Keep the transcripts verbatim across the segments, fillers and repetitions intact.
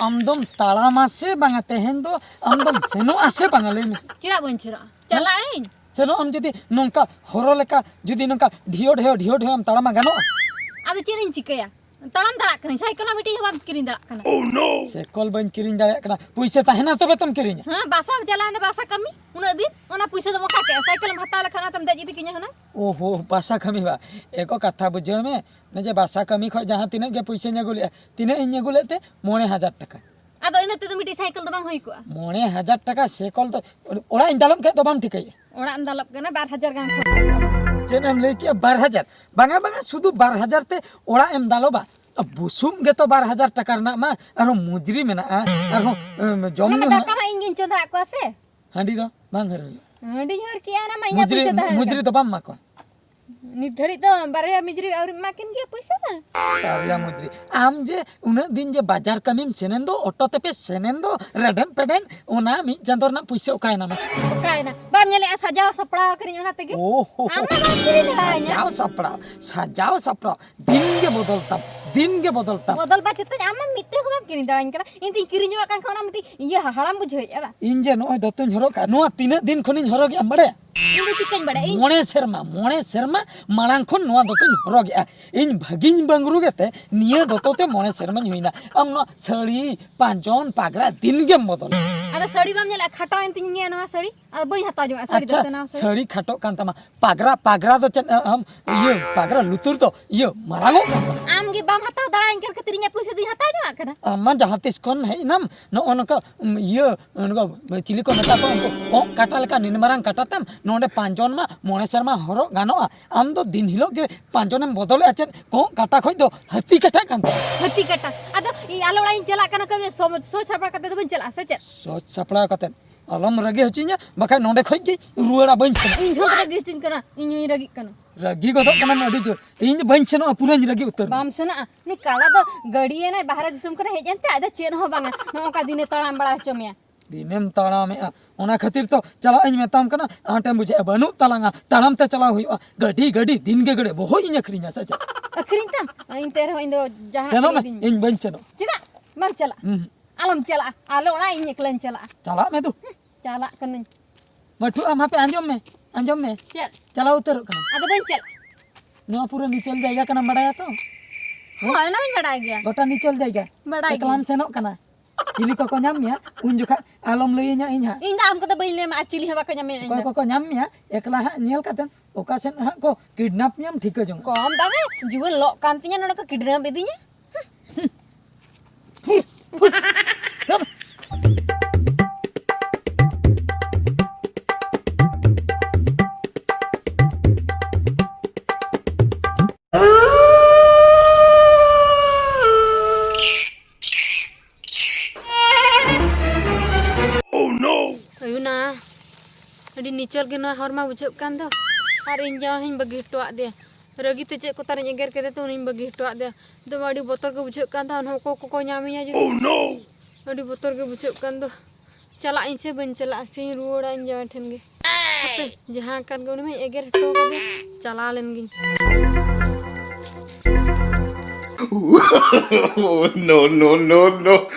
ᱟᱢ ᱫᱚᱢ ᱛᱟᱲᱟᱢᱟ ᱥᱮ ᱵᱟᱝᱟ? ᱛᱮᱦᱮᱧ ᱫᱚ ᱟᱢ ᱫᱚᱢ ᱥᱮᱱᱚᱜᱼᱟ ᱥᱮ ᱵᱟᱝᱟ? ᱞᱟᱹᱭ ᱢᱮᱥᱮ᱾ ᱪᱮᱫᱟᱜ ᱵᱟᱹᱧ ᱥᱮᱱᱚᱜᱼᱟ? ᱪᱟᱞᱟᱜ ᱟᱹᱧ᱾ ᱥᱮᱱᱚᱜ ᱟᱢ ᱡᱩᱫᱤ ᱱᱚᱝᱠᱟ ᱦᱚᱨᱚ ᱞᱮᱠᱟ, ᱡᱩᱫᱤ ᱱᱚᱝᱠᱟ ᱰᱷᱤᱭᱳ ᱰᱷᱤᱭᱳ ᱰᱷᱤᱭᱳ ᱰᱷᱤᱭᱳ ᱮᱢ ᱛᱟᱲᱟᱢᱟ, ᱜᱟᱱᱚᱜᱼᱟ? ᱟᱫᱚ ᱪᱮᱫ ᱤᱧ ᱪᱤᱠᱟᱹᱭᱟ? ᱛᱟᱲᱟᱢ ᱫᱟᱲᱮᱭᱟᱜ ᱠᱟᱹᱱᱟᱹᱧ, ᱥᱟᱭᱠᱮᱞ ᱦᱚᱸ ᱢᱤᱫᱴᱤᱡ ᱦᱚᱸ ᱵᱟᱢ ᱠᱤᱨᱤᱧ ᱫᱟᱲᱮᱭᱟᱜ ᱠᱟᱱᱟ᱾ ᱥᱟᱭᱠᱮᱞ ᱵᱟᱹᱧ ᱠᱤᱨᱤᱧ ᱫᱟᱲᱮᱭᱟᱜ ᱠᱟᱱᱟ, ᱯᱩᱭᱥᱟᱹ ᱛᱟᱦᱮᱱᱟ ᱛᱚᱵᱮ ᱛᱚᱢ ᱠᱤᱨᱤᱧᱟ᱾ ᱦᱮᱸ, ᱵᱟᱥᱟ ᱪᱟᱞᱟᱣ ᱮᱱᱟ, ᱵᱟᱥᱟ ᱠᱟᱹᱢᱤ ᱩᱱᱟᱹᱜ ᱫᱤᱱ, ᱚᱱᱟ ᱯᱩᱭᱥᱟᱹ ᱫᱚᱢ ᱚᱠᱟ ᱠᱮᱜᱼᱟ? ᱥᱟᱭᱠᱮᱞ ᱮᱢ ᱦᱟᱛᱟᱣ ᱞᱮᱠᱷᱟᱱ ᱚᱱᱟᱛᱮᱢ ᱫᱮᱡ ᱤᱫᱤ ᱠᱤᱧᱟ ᱦᱩᱱᱟᱹᱝ᱾ ᱳᱦᱳ, ᱵᱟᱥᱟ ᱠᱟᱹᱢᱤ ᱵᱟ, ᱮᱠᱚ ᱠᱟᱛᱷᱟ ᱵᱩᱡᱷᱟᱹᱣ ᱢᱮ, ᱚᱱᱮ ᱡᱮ ᱵᱟᱥᱟ ᱠᱟᱹᱢᱤ ᱠᱷᱚᱡ ᱡᱟᱦᱟᱸ ᱛᱤᱱᱟᱹᱜ ᱜᱮ ᱯᱩᱭᱥᱟᱹᱧ ᱟᱹᱜᱩ ᱞᱮᱜᱼᱟ, ᱛᱤᱱᱟᱹᱜ ᱤᱧ ᱟᱹᱜᱩ ᱞᱮᱫ ᱛᱮ? ᱢᱚᱬᱮ ᱦᱟᱡᱟᱨ ᱴᱟᱠᱟ᱾ ᱟᱫᱚ ᱤᱱᱟᱹ ᱛᱮᱫᱚ ᱢᱤᱫᱴᱤᱡ ᱥᱟᱭᱠᱮᱞ ᱫᱚ ᱵᱟᱝ ᱦᱩᱭ ᱠᱚᱜᱼᱟ? ᱢᱚᱬᱮ ᱦᱟᱡᱟᱨ ᱴᱟᱠᱟ ᱥᱟᱭᱠᱮᱞ ᱫᱚ ᱚᱲᱟᱜ ᱤᱧ ᱫᱟᱞᱚᱵ ᱠᱷᱟᱡ ᱫᱚ ᱵᱟᱢ ᱴᱷᱤᱠᱟᱹᱭᱟ? ᱚᱲᱟᱜ ᱮᱢ ᱫᱟᱞᱚᱵ ᱠᱟᱱᱟ, ᱵᱟᱨ ᱦᱟᱡᱟᱨ ᱜᱟᱱ ᱠᱷᱚᱨᱪᱟ ᱠᱚᱜᱼᱟ᱾ ᱪᱮᱫ ᱮᱢ ᱞᱟᱹᱭ ᱠᱮᱜᱼᱟ? ᱵᱟᱨ ᱦᱟᱡᱟᱨ? ᱵᱟᱝᱟ, ᱵᱟᱝᱟ, ᱥᱩᱫᱷᱩ ᱵᱟᱨ ᱦᱟᱡᱟᱨ ᱛᱮ ᱚᱲᱟᱜ ᱮᱢ ᱫᱟᱞᱚᱵᱟ? ᱵᱩᱥᱩᱵ ᱜᱮᱛᱚ ᱵᱟᱨ ᱦᱟᱡᱟᱨ ᱴᱟᱠᱟ ᱨᱮᱱᱟᱜ ᱢᱟ, ᱟᱨᱦᱚᱸ ᱢᱩᱡᱽᱨᱤ ᱢᱮᱱᱟᱜᱼᱟ, ᱟᱨᱦᱚᱸ, ᱮᱢ, ᱡᱚᱢ ᱚᱱᱟ ᱢᱟ ᱧᱩ ᱫᱟᱠᱟ ᱦᱮᱱᱟᱜᱼᱟ᱾ ᱢᱟ ᱤᱧ ᱜᱤᱧ ᱪᱚᱸᱫᱟ ᱟᱫ ᱠᱚᱣᱟ ᱥᱮ᱾ ᱦᱟᱺᱰᱤ ᱫᱚ ᱵᱟᱝ ᱦᱟᱹᱨ ᱦᱩᱭᱩᱜᱼᱟ᱾ ᱦᱟᱺᱰᱤᱧ ᱦᱟᱹᱨ ᱠᱮᱜᱼᱟ, ᱚᱱᱟ ᱢᱟ ᱤᱧᱟᱹᱜ ᱢᱩᱡᱽᱨᱤ, ᱯᱩᱭᱥᱟᱹ ᱛᱟᱦᱮᱸ ᱢᱩᱡᱽᱨᱤ ᱠᱟᱱᱟ᱾ ᱫᱚ ᱵᱟᱢ ᱮᱢᱟ ᱠᱚᱣᱟ? ᱱᱤᱛ ᱫᱷᱟᱹᱨᱤᱡ ᱫᱚ ᱵᱟᱨᱭᱟ ᱢᱩᱡᱽᱨᱤ ᱟᱹᱣᱨᱤᱢ ᱮᱢᱟ ᱠᱤᱱ ᱜᱮᱭᱟ ᱯᱩᱭᱥᱟᱹ ᱢᱟ᱾ ᱵᱟᱨᱭᱟ ᱢᱩᱡᱽᱨᱤ? ᱟᱢ ᱡᱮ ᱩᱱᱟᱹᱜ ᱫᱤᱱ ᱡᱮ ᱵᱟᱡᱟᱨ ᱠᱟᱹᱢᱤᱢ ᱥᱮᱱᱮᱱ ᱫᱚ, ᱚᱴᱳ ᱛᱮᱯᱮ ᱥᱮᱱᱮᱱ ᱫᱚ, ᱨᱮᱰᱮᱱ ᱯᱮᱰᱮᱱ, ᱚᱱᱟ ᱢᱤᱫ ᱪᱟᱸᱫᱳ ᱨᱮᱱᱟᱜ ᱯᱩᱭᱥᱟᱹ ᱚᱠᱟᱭᱮᱱᱟ ᱢᱟᱥᱮ? ᱚᱠᱟᱭᱮᱱᱟ? ᱵᱟᱢ ᱧᱮᱞᱮᱜᱼᱟ, ᱥᱟᱡᱟᱣ ᱥᱟᱯᱲᱟᱣ ᱟᱠᱟᱱᱟᱹᱧ ᱚᱱᱟ ᱛᱮᱜᱮ᱾ ᱳᱦᱳ, ᱟᱢ ᱢᱟ ᱵᱟᱢ ᱠᱤᱨᱤᱧ ᱫᱟᱲᱮᱭᱟᱹᱧᱟ᱾ ᱥᱟᱡᱟᱣ ᱥᱟᱯᱲᱟᱣ, ᱥᱟᱡᱟᱣ ᱥᱟᱯᱲᱟᱣ, ᱫᱤᱱ ᱜᱮ ᱵᱚᱫᱚᱞ ᱛᱟᱢ, ᱫᱤᱱ ᱜᱮ ᱵᱚᱫᱚᱞ ᱛᱟᱢ᱾ ᱵᱚᱫᱚᱞ ᱵᱟ ᱪᱮᱛᱟᱹᱧ, ᱟᱢ ᱢᱟ ᱢᱤᱫᱴᱟᱝ ᱦᱚᱸ ᱵᱟᱢ ᱠᱤᱨᱤᱧ ᱫᱟᱲᱮᱭᱟᱹᱧ ᱠᱟᱱᱟ᱾ ᱤᱧ ᱛᱤᱧ ᱠᱤᱨᱤᱧ ᱡᱚᱝᱟᱜ ᱠᱟᱱ ᱠᱷᱟᱱ ᱚᱱᱟ ᱢᱤᱫᱴᱤᱡ ᱤᱭᱟᱹ ᱦᱟᱦᱟᱲᱟᱢ ᱵᱩᱡᱷᱟᱹᱣᱮᱫᱼᱟ ᱵᱟᱝ? ᱤᱧ ᱡᱮ ᱱᱚᱜᱼᱚᱭ ᱫᱚᱛᱚᱧ ᱦᱚᱨᱚᱜ ᱠᱟᱜᱼᱟ, ᱱᱚᱣᱟ ᱛᱤᱱᱟᱹᱜ ᱫᱤᱱ ᱠᱷᱚᱱᱤᱧ ᱦᱚᱨᱚᱜᱮᱜᱼᱟ ᱵᱟᱲᱟᱭᱟ? ᱤᱧ ᱫᱚ ᱪᱤᱠᱟᱹᱧ ᱵᱟᱲᱟᱭᱟ? ᱤᱧ ᱢᱚᱬᱮ ᱥᱮᱨᱢᱟ, ᱢᱚᱬᱮ ᱥᱮᱨᱢᱟ ᱢᱟᱲᱟᱝ ᱠᱷᱚᱱ ᱱᱚᱣᱟ ᱫᱚᱛᱚᱧ ᱦᱚᱨᱚᱜᱮᱜᱼᱟ᱾ ᱤᱧ ᱵᱷᱟᱹᱜᱤᱧ ᱵᱟᱝᱨᱩ ᱠᱟᱛᱮ ᱱᱤᱭᱟᱹ ᱫᱚᱛᱚ ᱛᱮ ᱢᱚᱬᱮ ᱥᱮᱨᱢᱟᱧ ᱦᱩᱭᱱᱟ᱾ ᱟᱢ ᱱᱚᱣᱟ ᱥᱟᱹᱲᱤ, ᱯᱟᱸᱡᱚᱱ, ᱯᱟᱜᱽᱨᱟ ᱫᱤᱱ ᱜᱮᱢ ᱵᱚᱫᱚᱞᱟ᱾ ᱟᱫᱚ ᱥᱟᱹᱲᱤ ᱵᱟᱢ ᱧᱮᱞᱟ? ᱠᱷᱟᱴᱚ ᱮᱱ ᱛᱤᱧ ᱜᱮᱭᱟ ᱱᱚᱣᱟ ᱥᱟᱹᱲᱤ, ᱟᱫᱚ ᱵᱟᱹᱧ ᱦᱟᱛᱟᱣ ᱡᱚᱝᱟ ᱥᱟᱹᱲᱤ ᱫᱚ᱾ ᱟᱪᱪᱷᱟ, ᱥᱮ ᱱᱟᱣᱟ ᱥᱟᱹᱲᱤ? ᱥᱟᱹᱲᱤ ᱠᱷᱟᱴᱚᱜ ᱠᱟᱱ ᱛᱟᱢᱟ, ᱯᱟᱜᱽᱨᱟ, ᱯᱟᱜᱽᱨᱟ ᱫᱚ ᱪᱮᱫ, ᱟᱢ ᱤᱭᱟᱹ ᱯᱟᱜᱽᱨᱟ ᱞᱩᱛᱩᱨ ᱫᱚ ᱤᱭᱟᱹ ᱢᱟᱨᱟᱝᱚᱜ ᱠᱟᱱ ᱛᱟᱢᱟ᱾ ᱟᱢ ᱜᱮ ᱵᱟᱢ ᱦᱟᱛᱟᱣ ᱫᱟᱲᱮᱭᱟᱹᱧ ᱠᱟᱱ ᱠᱷᱟᱹᱛᱤᱨ ᱤᱧᱟᱹᱜ ᱯᱩᱭᱥᱟᱹ ᱫᱚᱧ ᱦᱟᱛᱟᱣ ᱡᱚᱝᱟᱜ ᱠᱟᱱᱟ᱾ ᱟᱢ ᱢᱟ ᱡᱟᱦᱟᱸ ᱛᱤᱥ ᱠᱷᱚᱱ ᱦᱮᱡ ᱮᱱᱟᱢ ᱱᱚᱜᱼᱚ ᱱᱚᱝᱠᱟ, ᱩᱢ, ᱤᱭᱟᱹ ᱱᱚᱝᱠᱟ ᱪᱤᱞᱤ ᱠᱚ ᱢᱮᱛᱟ ᱠᱚᱣᱟ, ᱩᱱᱠᱩ ᱠᱚᱸᱜ ᱠᱟᱴᱟ ᱞᱮᱠᱟ ᱱᱤᱱ ᱢᱟᱨᱟᱝ ᱠᱟᱴᱟ ᱛᱟᱢ, ᱱᱚᱰᱮ ᱯᱟᱸᱡᱚᱱ ᱢᱟ ᱢᱚᱬᱮ ᱥᱮᱨᱢᱟ ᱦᱚᱨᱚᱜ ᱜᱟᱱᱚᱜᱼᱟ᱾ ᱟᱢ ᱫᱚ ᱫᱤᱱ ᱦᱤᱞᱳᱜ ᱜᱮ ᱯᱟᱸᱡᱚᱱᱮᱢ ᱵᱚᱫᱚᱞᱮᱜᱼᱟ᱾ ᱪᱮᱫ ᱠᱚᱸᱜ ᱠᱟᱴᱟ ᱠᱷᱚᱡ ᱫᱚ ᱦᱟᱹᱛᱤ ᱠᱟᱴᱟ ᱠᱟᱱ ᱛᱟᱢᱟ᱾ ᱦᱟᱹᱛᱤ ᱠᱟᱴᱟ? ᱟᱫᱚ ᱤᱧ ᱟᱞᱮ ᱚᱲᱟᱜ ᱤᱧ ᱪᱟᱞᱟᱜ ᱠᱟᱱᱟ, ᱠᱟᱹᱢᱤ ᱥᱚᱢ-, ᱥᱚᱡᱽ ᱥᱟᱯᱲᱟᱣ ᱠᱟᱛᱮ ᱫᱚ ᱵᱟᱹᱧ ᱪᱟᱞᱟᱜᱼᱟ ᱥᱮ ᱪᱮᱫ? ᱥᱚᱡᱽ ᱥᱟᱯᱲᱟᱣ ᱠᱟᱛᱮ ᱟᱞᱚᱢ ᱨᱟᱹᱜᱤ ᱦᱚᱪᱚᱧᱟ, ᱵᱟᱠᱷᱟᱡ ᱱᱚᱰᱮ ᱠᱷᱚᱡ ᱜᱮ ᱨᱩᱣᱟᱹᱲᱟ, ᱵᱟᱹᱧ ᱥᱮᱱᱚᱜᱼᱟ᱾ ᱤᱧ ᱡᱷᱚᱛᱚ ᱨᱟᱹᱜᱤ ᱦᱚᱪᱚᱧ ᱠᱟᱱᱟ, ᱤᱧ ᱦᱚᱧ ᱨᱟᱹᱜᱤᱜ ᱠᱟᱱᱟ᱾ ᱨᱟᱹᱜᱤ ᱜᱚᱫᱚᱜ ᱠᱟᱱᱟᱢ ᱟᱹᱰᱤ ᱡᱳᱨ, ᱤᱧ ᱫᱚ ᱵᱟᱹᱧ ᱥᱮᱱᱚᱜᱼᱟ, ᱯᱩᱨᱟᱹᱧ ᱨᱟᱹᱜᱤ ᱩᱛᱟᱹᱨ᱾ ᱵᱟᱢ ᱥᱮᱱᱚᱜᱼᱟ? ᱩᱱᱤ ᱠᱟᱞᱟ ᱫᱚ ᱜᱟᱹᱰᱤᱭᱮᱱᱟᱭ, ᱵᱟᱦᱨᱮ ᱫᱤᱥᱚᱢ ᱠᱷᱚᱱᱮ ᱦᱮᱡ ᱮᱱᱛᱮ, ᱟᱫᱚ ᱪᱮᱫ ᱦᱚᱸ ᱵᱟᱝᱟ, ᱱᱚᱜᱼᱚ ᱱᱚᱝᱠᱟ ᱫᱤᱱᱮ ᱛᱟᱲᱟᱢ ᱵᱟᱲᱟ ᱦᱚᱪᱚ ᱢᱮᱭᱟ᱾ ᱫᱤᱱᱮᱢ ᱛᱟᱲᱟᱢᱮᱜᱼᱟ, ᱚᱱᱟ ᱠᱷᱟᱹᱛᱤᱨ ᱛᱚ ᱪᱟᱞᱟᱜ ᱤᱧ ᱢᱮᱛᱟᱢ ᱠᱟᱱᱟ, ᱟᱸᱴᱮᱢ ᱵᱩᱡᱷᱟᱹᱜᱼᱟ, ᱵᱟᱹᱱᱩᱜ ᱛᱟᱞᱟᱝᱟ, ᱛᱟᱲᱟᱢ ᱛᱮ ᱪᱟᱞᱟᱣ ᱦᱩᱭᱩᱜᱼᱟ᱾ ᱜᱟᱹᱰᱤ, ᱜᱟᱹᱰᱤ, ᱫᱤᱱ ᱜᱮ ᱜᱟᱹᱰᱤ, ᱵᱚᱦᱚᱜ ᱤᱧ ᱟᱹᱠᱷᱨᱤᱧᱟ ᱥᱮ ᱪᱮᱫ? ᱟᱹᱠᱷᱨᱤᱧ ᱛᱟᱢ? ᱮᱱᱛᱮ ᱨᱮᱦᱚᱸ ᱤᱧ ᱫᱚ ᱡᱟᱦᱟᱱᱟᱜ ᱥᱮᱱᱚᱜ ᱜᱮ ᱢᱮ, ᱤᱫᱤᱧ ᱢᱮ᱾ ᱤᱧ ᱵᱟᱹᱧ ᱥᱮᱱᱚᱜ᱾ ᱪᱮᱫᱟᱜ? ᱵᱟᱢ ᱪᱟᱞᱟᱜᱼᱟ᱾ ᱦᱩᱸ᱾ ᱟᱞᱚᱢ ᱪᱟᱞᱟᱜᱼᱟ, ᱟᱞᱮ ᱚᱲᱟᱜ ᱤᱧ ᱮᱠᱞᱟᱧ ᱪᱟᱞᱟᱜᱼᱟ᱾ ᱪᱟᱞᱟᱜ ᱢᱮ ᱫᱩ᱾ ᱪᱟᱞᱟᱜ ᱠᱟᱹᱱᱟᱹᱧ᱾ ᱢᱟᱹᱴᱷᱩ, ᱟᱢ ᱦᱟᱯᱮ, ᱟᱸᱡᱚᱢ ᱢᱮ, ᱟᱸᱡᱚᱢ ᱢᱮ᱾ ᱪᱮᱫ? ᱪᱟᱞᱟᱣ ᱩᱛᱟᱹᱨᱚᱜ ᱠᱟᱱᱟ᱾ ᱟᱫᱚ ᱵᱟᱹᱧ ᱪᱟᱞᱟᱜᱼᱟ᱾ ᱱᱚᱣᱟ ᱯᱩᱨᱟᱹ ᱱᱤᱪᱚᱞ ᱡᱟᱭᱜᱟ ᱠᱟᱱᱟᱢ, ᱵᱟᱲᱟᱭᱟ ᱛᱚ? ᱦᱳᱭ, ᱚᱱᱟ ᱢᱟᱧ ᱵᱟᱲᱟᱭ ᱜᱮᱭᱟ᱾ ᱜᱚᱴᱟ ᱱᱤᱪᱚᱞ ᱡᱟᱭᱜᱟ᱾ ᱵᱟᱲᱟᱭ ᱮᱠᱞᱟᱢ ᱜᱤᱭᱟᱹᱧ᱾ ᱥᱮᱱᱚᱜ ᱠᱟᱱᱟ᱾ ᱪᱤᱞᱤ ᱠᱚᱠᱚ ᱧᱟᱢ ᱢᱮᱭᱟ, ᱩᱱ ᱡᱚᱠᱷᱟᱡ ᱟᱞᱚᱢ ᱞᱟᱹᱭᱟᱹᱧᱟ ᱤᱧ ᱦᱟᱸᱜ᱾ ᱤᱧ ᱫᱚ ᱟᱢ ᱠᱚᱫᱚ ᱵᱟᱹᱧ ᱞᱟᱹᱭ ᱟᱢᱟ, ᱟᱨ ᱪᱤᱞᱤ ᱦᱚᱸ ᱵᱟᱠᱚ ᱧᱟᱢ ᱢᱮᱭᱟ ᱤᱧ ᱚᱠᱚᱭ ᱫᱚ᱾ ᱠᱚᱠᱚ ᱧᱟᱢ ᱢᱮᱭᱟ, ᱮᱠᱞᱟ ᱦᱟᱸᱜ ᱧᱮᱞ ᱠᱟᱛᱮ ᱚᱠᱟ ᱥᱮᱫ ᱦᱟᱸᱜ ᱠᱚ ᱠᱤᱰᱱᱟᱯ ᱢᱮᱭᱟᱢ, ᱴᱷᱤᱠᱟᱹ ᱡᱚᱝ᱾ ᱠᱚᱢ ᱫᱟᱢᱮ ᱡᱩᱣᱟᱹᱱ ᱞᱚᱜ ᱠᱟᱱ ᱛᱤᱧᱟ, ᱱᱚᱰᱮ ᱠᱚ ᱠᱤᱰᱱᱟᱯ ᱤᱫᱤᱧᱟ᱾ ᱟᱭᱩᱱᱟ, ᱟᱹᱰᱤ ᱱᱤᱪᱚᱞ ᱜᱮ ᱱᱚᱣᱟ ᱦᱚᱨ ᱢᱟ ᱵᱩᱡᱷᱟᱹᱜ ᱠᱟᱱ ᱫᱚ᱾ ᱟᱨ ᱤᱧ ᱡᱟᱶᱟᱭ ᱦᱚᱸᱧ ᱵᱟᱹᱜᱤ ᱦᱚᱴᱚᱣᱟᱫ ᱫᱮᱭᱟ᱾ ᱨᱟᱹᱜᱤ ᱛᱮ ᱪᱮᱫ ᱠᱚ ᱛᱟᱨᱤᱧ ᱮᱜᱮᱨ ᱠᱮᱫᱮ ᱛᱮ ᱩᱱᱤᱧ ᱵᱟᱹᱜᱤ ᱦᱚᱴᱚᱣᱟᱫ ᱫᱮᱭᱟ᱾ ᱫᱚᱢᱮ ᱟᱹᱰᱤ ᱵᱚᱛᱚᱨ ᱜᱮ ᱵᱩᱡᱷᱟᱹᱜ ᱠᱟᱱ ᱛᱟᱦᱮᱸ, ᱩᱱᱠᱩ ᱠᱚᱠᱚ ᱧᱟᱢᱤᱧᱟ ᱡᱩᱫᱤ᱾ Oh no! ᱟᱹᱰᱤ ᱵᱚᱛᱚᱨ ᱜᱮ ᱵᱩᱡᱷᱟᱹᱜ ᱠᱟᱱ ᱫᱚ᱾ ᱪᱟᱞᱟᱜ ᱤᱧ ᱥᱮ ᱵᱟᱹᱧ ᱪᱟᱞᱟᱜᱼᱟ, ᱥᱮᱧ ᱨᱩᱣᱟᱹᱲᱟ ᱤᱧ ᱡᱟᱶᱟᱭ ᱴᱷᱮᱱ ᱜᱮ᱾ ᱦᱟᱯᱮ, ᱡᱟᱦᱟᱸ ᱠᱟᱱ ᱜᱮ ᱩᱱᱤ ᱢᱟᱧ ᱮᱜᱮᱨ ᱦᱚᱴᱚ ᱠᱟᱫᱮ, ᱪᱟᱞᱟᱣ ᱞᱮᱱ ᱜᱤᱧ᱾ No, no, no, no.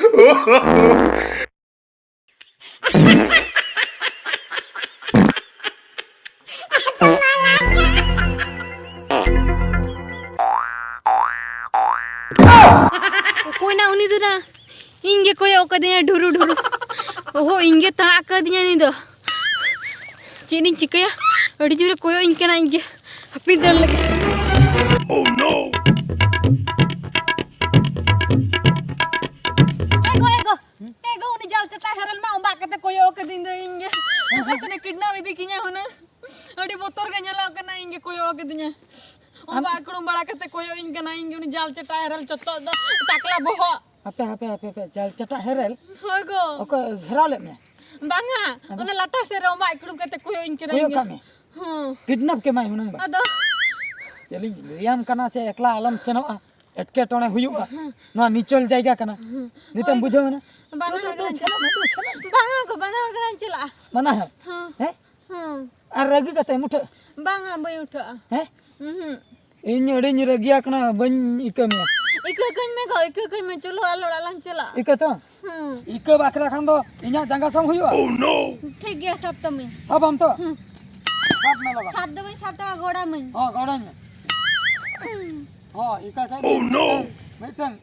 ᱚᱠᱚᱭ ᱱᱟ ᱩᱱᱤ ᱫᱚ ᱱᱟ? ᱤᱧ ᱜᱮ ᱠᱚᱭᱚᱜ ᱠᱟᱫᱤᱧᱟ ᱰᱷᱩᱨᱩ ᱰᱷᱩᱨᱩ᱾ ᱚᱦᱚ, ᱤᱧ ᱜᱮ ᱛᱟᱲᱟᱜ ᱠᱟᱫᱤᱧᱟ ᱩᱱᱤ ᱫᱚ᱾ ᱪᱮᱫ ᱤᱧ ᱪᱤᱠᱟᱹᱭᱟ? ᱟᱹᱰᱤ ᱡᱳᱨᱮ ᱠᱚᱭᱚᱜ ᱤᱧ ᱠᱟᱱᱟ, ᱤᱧ ᱜᱮ ᱦᱟᱹᱯᱤᱫ ᱫᱟᱲ ᱞᱟᱹᱜᱤᱫ᱾ Oh no! ᱮ ᱜᱚ, ᱮ ᱜᱚ, ᱮ ᱜᱚ, ᱩᱱᱤ ᱡᱟᱞ ᱪᱟᱴᱟ ᱦᱮᱨᱮᱞ ᱢᱟ ᱚᱵᱟᱜ ᱠᱟᱛᱮ ᱠᱚᱭᱚᱜ ᱠᱟᱹᱫᱤᱧ ᱫᱚ ᱤᱧ ᱜᱮ᱾ ᱚᱠᱟ ᱥᱮᱱᱮ ᱠᱤᱰᱱᱟᱯ ᱤᱫᱤ ᱠᱤᱧᱟ ᱦᱩᱱᱟᱹᱝ᱾ ᱟᱹᱰᱤ ᱵᱚᱛᱚᱨ ᱜᱮ ᱧᱮᱞᱚᱜ ᱠᱟᱱᱟ, ᱤᱧ ᱜᱮ ᱠᱚᱭᱚᱜ ᱠᱟᱹᱫᱤᱧᱟ᱾ ᱟᱢ ᱚᱵᱟᱜ ᱠᱩᱲᱩᱢ ᱵᱟᱲᱟ ᱠᱟᱛᱮ ᱠᱚᱭᱚᱜ ᱤᱧ ᱠᱟᱱᱟ, ᱤᱧ ᱜᱮ ᱩᱱᱤ ᱡᱟᱞ ᱪᱟᱴᱟ ᱦᱮᱨᱮᱞ ᱪᱚᱛᱚᱜ ᱫᱚ ᱴᱟᱠᱞᱟ ᱵᱚᱦᱚᱜ᱾ ᱦᱟᱯᱮ, ᱦᱟᱯᱮ, ᱦᱟᱯᱮ, ᱦᱟᱯᱮ, ᱡᱟᱞ ᱪᱟᱴᱟ ᱦᱮᱨᱮᱞ? ᱦᱳᱭ ᱜᱚ᱾ ᱚᱠᱚᱭ ᱜᱷᱮᱨᱟᱣ ᱞᱮᱫ ᱢᱮᱭᱟ? ᱵᱟᱝᱟ, ᱟᱫᱚ? ᱚᱱᱟ ᱞᱟᱴᱟ ᱥᱮᱫ ᱨᱮ ᱚᱵᱟᱜ ᱠᱩᱲᱩᱢ ᱠᱟᱛᱮ ᱠᱚᱭᱚᱜ ᱤᱧ ᱠᱟᱱᱟ ᱠᱚᱭᱚᱜ ᱤᱧ ᱜᱮ᱾ ᱠᱟᱜ ᱢᱮ? ᱦᱩᱸ᱾ ᱠᱤᱰᱱᱟᱯ ᱠᱮᱢᱟᱭ ᱦᱩᱱᱟᱹᱝ ᱵᱟ? ᱟᱫᱚ? ᱪᱮᱫ ᱞᱤᱧ ᱞᱟᱹᱭᱟᱢ ᱠᱟᱱᱟ ᱥᱮ, ᱮᱠᱞᱟ ᱟᱞᱚᱢ ᱥᱮᱱᱚᱜᱼᱟ, ᱮᱴᱠᱮᱴᱚᱬᱮ ᱦᱩᱭᱩᱜᱼᱟ᱾ ᱦᱩᱸ᱾ ᱱᱚᱣᱟ ᱱᱤᱪᱚᱞ ᱡᱟᱭᱜᱟ ᱠᱟᱱᱟ᱾ ᱦᱩᱸ᱾ ᱱᱤᱛᱚᱜ ᱮᱢ ᱦᱳᱭ᱾ ᱵᱩᱡᱷᱟᱹᱣ ᱮᱱᱟ? ᱵᱟᱱᱟ ᱫᱩ, ᱦᱚᱲ ᱫᱩ, ᱜᱮᱞᱟᱝ ᱥᱮᱱᱚᱜ ᱢᱮ, ᱫᱩ, ᱥᱮᱱᱚᱜ ᱢᱮ᱾ ᱵᱟᱝᱟ ᱜᱚ, ᱵᱟᱱᱟ ᱦᱚᱲ ᱜᱮᱞᱟᱝ ᱪᱟᱞᱟᱜᱼᱟ᱾ ᱢᱟᱱᱟ ᱦᱮᱸ? ᱦᱩᱸ᱾ ᱦᱮᱸ? ᱦᱩᱸ᱾ ᱟᱨ ᱨᱟᱹᱜᱤ ᱠᱟᱛᱮ ᱮᱢ ᱩᱴᱷᱟᱹᱜᱼᱟ? ᱵᱟᱝᱟ, ᱵᱟᱹᱧ ᱩᱴᱷᱟᱹᱜᱼᱟ᱾ ᱦᱮᱸ? ᱩᱦᱩᱸ᱾ ᱤᱧ ᱟᱹᱰᱤᱧ ᱨᱟᱹᱜᱤᱭᱟ ᱠᱟᱱᱟ, ᱵᱟᱹᱧ ᱤᱠᱟᱹ ᱢᱮᱭᱟ᱾ ᱤᱠᱟᱹ ᱠᱟᱹᱧ ᱢᱮ ᱜᱚ, ᱤᱠᱟᱹ ᱠᱟᱹᱧ ᱢᱮ, ᱪᱚᱞᱚ ᱟᱞᱮ ᱚᱲᱟᱜ ᱞᱟᱝ ᱪᱟᱞᱟᱜᱼᱟ᱾ ᱤᱠᱟᱹ ᱛᱚ? ᱦᱩᱸ᱾ ᱤᱠᱟᱹ ᱵᱟᱠᱷᱨᱟ ᱠᱷᱟᱱ ᱫᱚ ᱤᱧᱟᱹᱜ ᱡᱟᱸᱜᱟ ᱥᱟᱵ ᱦᱩᱭᱩᱜᱼᱟ? ᱴᱷᱤᱠ ᱜᱮᱭᱟ, ᱥᱟᱵ ᱛᱟᱢᱟᱹᱧ᱾ ᱥᱟᱵᱟᱢ ᱛᱚ? ᱦᱩᱸ᱾ ᱥᱟᱵ ᱢᱮ ᱞᱚᱜᱚᱱ᱾ ᱥᱟᱵ ᱫᱚ ᱵᱟᱹᱧ ᱥᱟᱵ ᱛᱟᱢᱟ, ᱜᱚᱲᱟᱢᱟᱹᱧ᱾ ᱦᱚᱸ, ᱜᱚᱲᱟᱧ ᱢᱮ᱾ ᱦᱚᱸ, ᱤᱠᱟᱹ ᱠᱷᱟᱱ ᱢᱤᱫᱴᱟᱝ, ᱢᱤᱫᱴᱟᱝ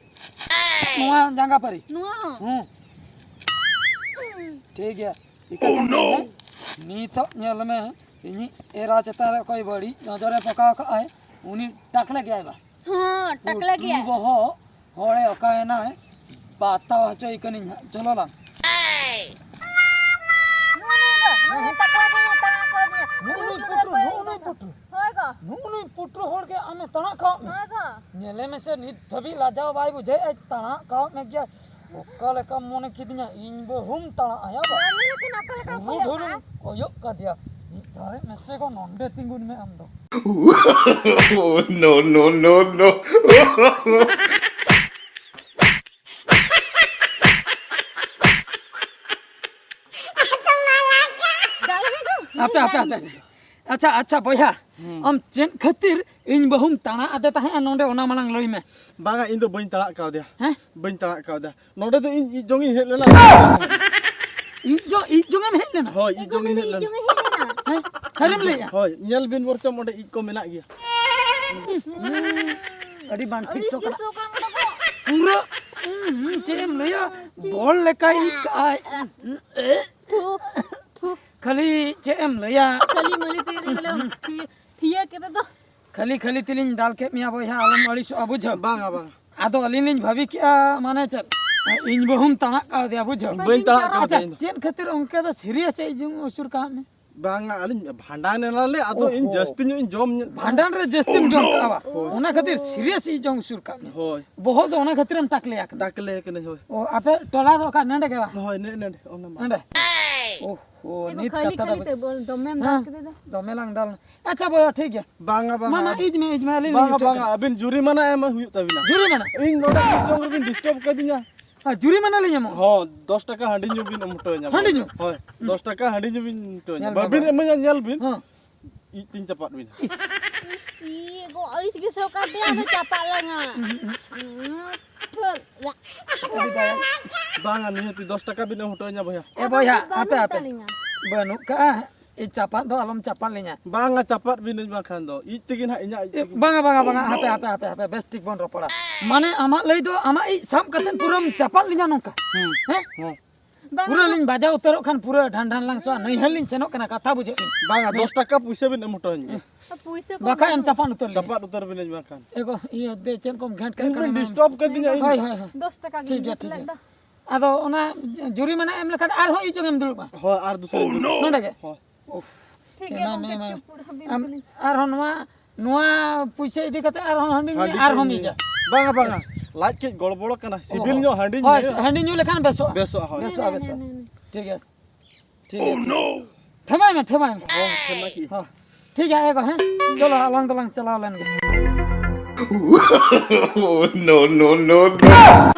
ᱱᱚᱣᱟ ᱡᱟᱸᱜᱟ ᱯᱟᱹᱨᱤ᱾ ᱱᱚᱣᱟ ᱦᱚᱸ? ᱦᱩᱸ᱾ ᱴᱷᱤᱠ ᱜᱮᱭᱟ᱾ ᱤᱠᱟᱹ ᱠᱷᱟᱱ ᱱᱤᱛᱚᱜ ᱧᱮᱞ ᱢᱮ, ᱤᱧᱤᱡ ᱮᱨᱟ ᱪᱮᱛᱟᱱ ᱨᱮ ᱚᱠᱚᱭ ᱵᱟᱹᱲᱤᱡ ᱱᱚᱡᱚᱨᱮ ᱯᱚᱠᱟᱣ ᱠᱟᱜᱼᱟᱭ, ᱩᱱᱤ ᱴᱟᱠᱞᱮ ᱜᱮᱭᱟᱭ ᱵᱟ᱾ ᱦᱚᱸ, ᱴᱟᱠᱞᱟ ᱯᱩᱴᱨᱩ ᱜᱮᱭᱟ᱾ ᱵᱚᱦᱚᱜ, ᱦᱚᱲᱮ ᱚᱠᱟᱭᱮᱱᱟᱭ? ᱵᱟᱛᱟᱣ ᱦᱚᱪᱚᱭ ᱠᱟᱹᱱᱟᱹᱧ ᱦᱟᱸᱜ, ᱪᱚᱞᱚ ᱞᱟᱝ᱾ ᱱᱩᱭ, ᱱᱩᱭ ᱫᱚ, ᱱᱩᱭ ᱴᱟᱠᱞᱟ ᱜᱮ ᱛᱟᱲᱟᱢ ᱠᱚ ᱟᱹᱜᱩᱭᱟ᱾ ᱱᱩᱜᱼᱩ ᱱᱩᱭ ᱩᱱᱤ ᱪᱩᱲᱟᱹ ᱯᱩᱴᱨᱩ, ᱠᱚᱭ ᱱᱩᱜᱼᱩ ᱱᱩᱭ ᱯᱩᱴᱨᱩ᱾ ᱦᱳᱭ ᱜᱚ᱾ ᱱᱩᱜᱼᱩ ᱱᱩᱭ ᱯᱩᱴᱨᱩ ᱦᱚᱲ ᱜᱮ ᱟᱢᱮ ᱛᱟᱲᱟᱜ ᱠᱟᱣᱟᱫ ᱢᱮ᱾ ᱦᱳᱭ ᱜᱚ᱾ ᱧᱮᱞᱮ ᱢᱮᱥᱮ, ᱱᱤᱛ ᱫᱷᱟᱹᱵᱤᱡ ᱞᱟᱡᱟᱣ ᱵᱟᱭ ᱵᱩᱡᱷᱟᱹᱣᱮᱫᱼᱟ, ᱛᱟᱲᱟᱜ ᱠᱟᱣᱟᱫ ᱢᱮ ᱜᱮᱭᱟ᱾ ᱚᱠᱟ ᱞᱮᱠᱟᱢ ᱢᱚᱱᱮ ᱠᱤᱫᱤᱧᱟ ᱤᱧ ᱵᱟᱹᱦᱩᱢ ᱛᱟᱲᱟᱜ ᱟᱭᱟ ᱵᱟ? ᱧᱮᱞ ᱠᱤᱱ ᱚᱠᱟ ᱞᱮᱠᱟ ᱫᱷᱩᱨᱩ ᱠᱚᱭᱚᱜ ᱫᱷᱩᱨᱩ ᱠᱟᱜᱼᱟ᱾ ᱠᱚᱭᱚᱜ ᱠᱟᱫᱮᱭᱟ᱾ ᱢᱤᱫ ᱫᱷᱟᱨᱮ ᱢᱮᱥᱮ ᱜᱚ, ᱱᱚᱰᱮ ᱛᱤᱸᱜᱩᱱ ᱢᱮ ᱟᱢ ᱫᱚ᱾ No, no, no, no. ᱫᱟᱲᱮ ᱜᱮ ᱫᱚ᱾ ᱟᱯᱮ, ᱟᱯᱮ, ᱟᱯᱮ, ᱟᱯᱮ᱾ ᱟᱪᱪᱷᱟ, ᱟᱪᱪᱷᱟ ᱵᱚᱭᱦᱟ, ᱦᱩᱸ᱾ ᱟᱢ ᱪᱮᱫ ᱠᱷᱟᱹᱛᱤᱨ ᱤᱧ ᱵᱟᱹᱦᱩᱢ ᱛᱟᱲᱟ ᱟᱫᱮ ᱛᱟᱦᱮᱸᱜᱼᱟ ᱱᱚᱰᱮ, ᱚᱱᱟ ᱢᱟᱲᱟᱝ ᱞᱟᱹᱭ ᱢᱮ᱾ ᱵᱟᱝᱟ, ᱤᱧ ᱫᱚ ᱵᱟᱹᱧ ᱛᱟᱲᱟᱜ ᱠᱟᱣᱫᱮᱭᱟ᱾ ᱦᱮᱸ? ᱵᱟᱹᱧ ᱛᱟᱲᱟᱜ ᱠᱟᱣᱫᱮᱭᱟ᱾ ᱱᱚᱰᱮ ᱫᱚ ᱤᱧ ᱤᱡ ᱡᱚᱝ ᱤᱧ ᱦᱮᱡ ᱞᱮᱱᱟ᱾ ᱤᱡ ᱡᱚᱝ, ᱤᱡ ᱡᱚᱝ ᱮᱢ ᱦᱮᱡ ᱞᱮᱱᱟ? ᱦᱳᱭ, ᱤᱡ ᱡᱚᱝ ᱤᱧ ᱦᱮᱡ ᱞᱮᱱᱟ᱾ ᱦᱮᱸ? ᱥᱟᱹᱨᱤᱢ ᱞᱟᱹᱭᱮᱜᱼᱟ? ᱦᱳᱭ, ᱧᱮᱞ ᱵᱤᱱ ᱵᱚᱨᱪᱚᱢ ᱚᱸᱰᱮ ᱤᱡ ᱠᱚ ᱢᱮᱱᱟᱜ ᱜᱮᱭᱟ᱾ ᱟᱹᱰᱤ ᱵᱟᱝ ᱴᱷᱤᱠ ᱥᱚ ᱠᱟᱱᱟ᱾ ᱯᱩᱨᱟᱹ, ᱦᱩᱸ, ᱦᱩᱸ, ᱪᱮᱫ ᱮᱢ ᱞᱟᱹᱭᱟ? ᱵᱚᱞ ᱞᱮᱠᱟᱭ ᱤᱡ ᱠᱟᱜᱼᱟᱭ᱾ ᱛᱷᱩ, ᱛᱷᱩ᱾ ᱠᱷᱟᱹᱞᱤ ᱪᱮᱫ ᱮᱢ ᱞᱟᱹᱭᱟ? ᱠᱷᱟᱹᱞᱤ ᱢᱟᱹᱞᱤ ᱛᱮ ᱵᱚᱞᱮ ᱛᱷᱤᱭᱟᱹ, ᱛᱷᱤᱭᱟᱹ ᱠᱟᱛᱮ ᱫᱚ᱾ ᱠᱷᱟᱹᱞᱤ, ᱠᱷᱟᱹᱞᱤ ᱛᱮᱞᱤᱧ ᱫᱟᱞ ᱠᱮᱫ ᱢᱮᱭᱟ ᱵᱚᱭᱦᱟ, ᱟᱞᱚᱢ ᱟᱹᱲᱤᱥᱚᱜᱼᱟ, ᱵᱩᱡᱷᱟᱹᱣ᱾ ᱵᱟᱝᱟ, ᱵᱟᱝᱟ᱾ ᱟᱫᱚ ᱟᱹᱞᱤᱧ ᱞᱤᱧ ᱵᱷᱟᱹᱵᱤ ᱠᱮᱜᱼᱟ, ᱢᱟᱱᱮ ᱪᱮᱫ, ᱤᱧ ᱵᱟᱹᱦᱩᱢ ᱛᱟᱲᱟᱜ ᱠᱟᱣᱫᱮᱭᱟ, ᱵᱩᱡᱷᱟᱹᱣ᱾ ᱵᱟᱹᱧ ᱛᱟᱲᱟᱜ ᱠᱟᱣᱫᱮᱭᱟ ᱟᱪᱪᱷᱟ, ᱤᱧ ᱫᱚ᱾ ᱪᱮᱫ ᱠᱷᱟᱹᱛᱤᱨ ᱚᱱᱠᱟ ᱫᱚ serious ᱤᱡ ᱡᱚᱝ ᱩᱥᱩᱨ ᱠᱟᱜ ᱢᱮ? ᱵᱟᱝᱟ, ᱟᱹᱞᱤᱧ ᱵᱷᱟᱸᱰᱟᱱ ᱮᱱᱟᱞᱮ, ᱟᱫᱚ ᱤᱧ ᱳᱦᱳ᱾ ᱡᱟᱹᱥᱛᱤ ᱧᱚᱜ ᱤᱧ ᱡᱚᱢ ᱧᱚᱜ᱾ ᱵᱷᱟᱸᱰᱟᱱ ᱨᱮ ᱡᱟᱹᱥᱛᱤᱢ ᱡᱚᱢ ᱠᱟᱜᱼᱟ ᱵᱟ? ᱦᱳᱭ᱾ ᱚᱱᱟ ᱠᱷᱟᱹᱛᱤᱨ serious ᱤᱡ ᱡᱚᱝ ᱩᱥᱩᱨ ᱠᱟᱜ ᱢᱮ᱾ ᱦᱳᱭ᱾ ᱵᱚᱦᱚᱜ ᱫᱚ ᱚᱱᱟ ᱠᱷᱟᱹᱛᱤᱨᱮᱢ ᱴᱟᱠᱞᱮ ᱟᱠᱟᱱᱟ᱾ ᱴᱟᱠᱞᱮ ᱟᱠᱟᱱᱟᱹᱧ, ᱦᱳᱭ᱾ ᱚ, ᱟᱯᱮ ᱴᱚᱞᱟ ᱫᱚ ᱚᱠᱟ ᱱᱚᱰᱮ ᱜᱮ ᱵᱟ? ᱦᱳᱭ, ᱱᱮ-, ᱱᱮᱰᱮ, ᱚᱱᱟ ᱢᱟ᱾ ᱱᱚᱰᱮ? ᱳᱦᱳ, ᱮ ᱜᱚ, ᱱᱤᱛ ᱠᱷᱟᱹᱞᱤ ᱠᱟᱛᱷᱟ ᱫᱚ ᱠᱷᱟᱹᱞᱤ ᱛᱮ ᱵᱚᱞ ᱫᱚᱢᱮᱢ ᱫᱟᱞ ᱦᱮᱸ, ᱠᱮᱫᱮ ᱫᱚ᱾ ᱫᱚᱢᱮ ᱞᱟᱝ ᱫᱟᱞ᱾ ᱟᱪᱪᱷᱟ ᱵᱚᱭᱦᱟ, ᱴᱷᱤᱠ ᱜᱮᱭᱟ᱾ ᱵᱟᱝᱟ, ᱵᱟᱝᱟ᱾ ᱢᱟ, ᱢᱟ, ᱤᱡ ᱢᱮ, ᱤᱡ ᱢᱮ, ᱟᱹᱞᱤᱧ ᱞᱤᱧ ᱵᱟᱝᱟ, ᱤᱡᱚᱜ ᱵᱟᱝᱟ, ᱠᱟᱱᱟ᱾ ᱟᱹᱵᱤᱱ ᱡᱩᱨᱤᱢᱟᱱᱟ ᱮᱢ ᱦᱩᱭᱩᱜ ᱛᱟᱹᱵᱤᱱᱟ᱾ ᱡᱩᱨᱤᱢᱟᱱᱟ? ᱤᱧ ᱱᱚᱰᱮ ᱢᱤᱫ ᱡᱚᱝ ᱨᱮᱵᱤᱱ disturb ᱠᱟᱫᱤᱧᱟ᱾ ᱟᱨ ᱡᱩᱨᱤᱢᱟᱱᱟ ᱞᱤᱧ ᱮᱢᱚᱜᱼᱟ? ᱦᱚᱸ, ᱫᱚᱥ ᱴᱟᱠᱟ ᱦᱟᱺᱰᱤ ᱧᱩ ᱵᱤᱱ ᱮᱢ ᱦᱚᱴᱚ ᱟᱹᱧᱟ᱾ ᱦᱟᱺᱰᱤ ᱧᱩ? ᱦᱳᱭ, ᱦᱩᱸ᱾ ᱫᱚᱥ ᱴᱟᱠᱟ ᱦᱟᱺᱰᱤ ᱧᱩ ᱵᱤᱱ ᱮᱢ ᱦᱚᱴᱚ ᱟᱹᱧᱟ᱾ ᱧᱮᱞ ᱢᱮ ᱵᱟᱹᱵᱤᱱ ᱵᱟᱵᱟ᱾ ᱮᱢᱟᱹᱧᱟ, ᱧᱮᱞ ᱵᱤᱱ᱾ ᱦᱚᱸ᱾ ᱤᱡ ᱛᱤᱧ ᱪᱟᱯᱟᱫ ᱵᱤᱱᱟ᱾ ᱤᱥ, ᱤᱥᱤ, ᱜᱚ ᱟᱹᱲᱤᱥ ᱜᱮ ᱥᱚ ᱠᱟᱱ ᱛᱟᱭᱟ, ᱟᱫᱚ ᱪᱟᱯᱟᱫ ᱞᱟᱝᱟ᱾ ᱟᱹᱰᱤ ᱫᱟᱭᱟ᱾ ᱵᱟᱝᱟ, ᱱᱤᱦᱟᱹᱛᱤ ᱫᱚᱥ ᱴᱟᱠᱟ ᱵᱤᱱ ᱮᱢ ᱦᱚᱴᱚ ᱟᱹᱧᱟ ᱵᱚᱭᱦᱟ᱾ ᱮ ᱵᱚᱭᱦᱟ, ᱵᱟᱹᱱᱩᱜ ᱦᱟᱯᱮ, ᱦᱟᱯᱮ᱾ ᱛᱟᱹᱞᱤᱧᱟ᱾ ᱵᱟᱹᱱᱩᱜ ᱠᱟᱜᱼᱟ᱾ ᱤᱧ ᱪᱟᱯᱟᱫ ᱫᱚ ᱟᱞᱚᱢ ᱪᱟᱯᱟᱫ ᱞᱤᱧᱟ᱾ ᱵᱟᱝᱟ, ᱪᱟᱯᱟᱫ ᱵᱤᱱᱟᱹᱧ ᱵᱟᱝᱠᱷᱟᱱ ᱫᱚ ᱤᱡ ᱛᱮᱜᱮ ᱱᱟᱦᱟᱜ ᱤᱧᱟᱹᱜ ᱤᱡ ᱮ, ᱛᱮᱜᱮ᱾ ᱵᱟᱝᱟ, ᱵᱟᱝᱟ, ᱵᱟᱝᱟ, ᱦᱟᱯᱮ, ᱦᱟᱯᱮ, ᱦᱟᱯᱮ, ᱦᱟᱯᱮ, ᱵᱮᱥ ᱴᱷᱤᱠ ᱵᱚᱱ ᱨᱚᱯᱚᱲᱟ᱾ ᱢᱟᱱᱮ ᱟᱢᱟᱜ ᱞᱟᱹᱭ ᱫᱚ ᱟᱢᱟᱜ ᱤᱡ ᱥᱟᱵ ᱠᱟᱛᱮ ᱯᱩᱨᱟᱹᱢ ᱪᱟᱯᱟᱫ ᱞᱤᱧᱟ ᱱᱚᱝᱠᱟ? ᱦᱩᱸ᱾ ᱦᱮᱸ? ᱦᱩᱸ᱾ ᱵᱟᱝᱟ, ᱯᱩᱨᱟᱹ ᱵᱟᱝᱟ᱾ ᱞᱤᱧ ᱵᱟᱡᱟᱣ ᱩᱛᱟᱹᱨᱚᱜ ᱠᱷᱟᱱ ᱯᱩᱨᱟᱹ ᱰᱷᱟᱱ ᱰᱷᱟᱱ ᱞᱟᱝ ᱥᱚᱜᱼᱟ, ᱱᱟᱹᱭᱦᱟᱹᱨ ᱞᱤᱧ ᱥᱮᱱᱚᱜ ᱠᱟᱱᱟ, ᱠᱟᱛᱷᱟ ᱵᱩᱡᱷᱟᱹᱜ ᱠᱟᱱᱟ᱾ ᱵᱟᱝᱟ, ᱦᱮᱸ᱾ ᱫᱚᱥ ᱴᱟᱠᱟ ᱯᱩᱭᱥᱟᱹ ᱵᱤᱱ ᱮᱢ ᱦᱚᱴᱚ ᱟᱹᱧ ᱜᱮ᱾ ᱯᱩᱭᱥᱟᱹ ᱠᱚ ᱵᱟᱠᱷᱟᱡ ᱮᱢ ᱪᱟᱯᱟᱫ ᱩᱛᱟᱹᱨ ᱞᱤᱧᱟ᱾ ᱪᱟᱯᱟᱫ ᱩᱛᱟᱹᱨ ᱵᱤᱱᱟᱹᱧ ᱵᱟᱝᱠᱷᱟᱱ᱾ ᱮ ᱜᱚ, ᱤᱭᱟᱹ ᱫᱮ, ᱪᱮᱫ ᱠᱚᱢ ᱜᱷᱮᱸᱴ ᱠᱟᱜ ᱤᱧ ᱠᱟᱱᱟ ᱵᱤᱱ ᱱᱚᱣᱟ? Disturb ᱠᱟᱫᱤᱧᱟ ᱤᱧ᱾ ᱦᱳᱭ, ᱦᱳᱭ, ᱦᱳᱭ᱾ ᱫᱚᱥ ᱴᱟᱠᱟ ᱜᱮ ᱴᱷᱤᱠ ᱜᱮᱭᱟ, ᱡᱩᱛ ᱴᱷᱤᱠ ᱞᱮᱫ ᱜᱮᱭᱟ᱾ ᱫᱚ᱾ ᱟᱫᱚ ᱚᱱᱟ ᱡᱩᱨᱤᱢᱟᱱᱟ ᱮᱢ ᱞᱮᱠᱷᱟᱱ ᱟᱨᱦᱚᱸ ᱤᱧ ᱡᱚᱜᱮᱢ ᱫᱩᱲᱩᱵᱼᱟ᱾ ᱦᱳᱭ, ᱟᱨ ᱫᱩᱥᱨᱟ ᱫᱤᱱ᱾ ᱱᱚᱰᱮ ᱜᱮ? ᱦᱳᱭ᱾ ᱩᱯᱷ᱾ ᱴᱷᱤᱠ ᱜᱮᱭᱟ, ᱮᱢᱟᱭ ᱢᱮ, ᱜᱚᱢᱠᱮ, ᱮᱢᱟᱭ ᱢᱮ᱾ ᱪᱩᱯ ᱯᱩᱨᱟᱹ ᱦᱟᱹᱵᱤᱱ ᱟᱢ ᱫᱚᱞᱤᱧ᱾ ᱟᱨᱦᱚᱸ ᱱᱚᱣᱟ, ᱱᱚᱣᱟ ᱯᱩᱭᱥᱟᱹ ᱤᱫᱤ ᱠᱟᱛᱮ ᱟᱨᱦᱚᱸ ᱦᱟᱺᱰᱤ ᱧᱩᱭ, ᱦᱟᱺᱰᱤ ᱟᱨᱦᱚᱸ ᱧᱩᱭ᱾ ᱢᱤᱫᱟ᱾ ᱵᱟᱝᱟ, ᱵᱟᱝᱟ᱾ ᱞᱟᱡ ᱠᱟᱹᱡ ᱜᱚᱲᱵᱚᱲ ᱠᱟᱱᱟ, ᱚ, ᱥᱤᱵᱤᱞ ᱦᱚᱸ᱾ ᱧᱚᱜ ᱦᱟᱺᱰᱤ ᱦᱳᱭ, ᱧᱩᱭᱟ᱾ ᱦᱟᱺᱰᱤ ᱧᱩ ᱞᱮᱠᱷᱟᱱ ᱵᱮᱥᱚᱜᱼᱟ᱾ ᱵᱮᱥᱚᱜᱼᱟ, ᱦᱳᱭ᱾ ᱵᱮᱥᱚᱜᱼᱟ, ᱵᱮᱥᱚᱜᱼᱟ᱾ ᱴᱷᱤᱠ ᱜᱮᱭᱟ᱾ ᱴᱷᱤᱠ ᱜᱮᱭᱟ, ᱴᱷᱤᱠ ᱜᱮᱭᱟ᱾ ᱴᱷᱮᱢᱟᱭ ᱢᱮ, ᱴᱷᱮᱢᱟᱭ ᱢᱮ᱾ ᱦᱚᱸ, ᱴᱷᱮᱢᱟ ᱠᱤ? ᱦᱚᱸ᱾ ᱴᱷᱤᱠ ᱜᱮᱭᱟ, ᱮ ᱜᱚ, ᱦᱮᱸ? ᱪᱚᱞᱚ, ᱟᱞᱟᱝ ᱫᱚᱞᱟᱝ ᱪᱟᱞᱟᱣ ᱞᱮᱱ ᱜᱮ᱾ No, no, no, no.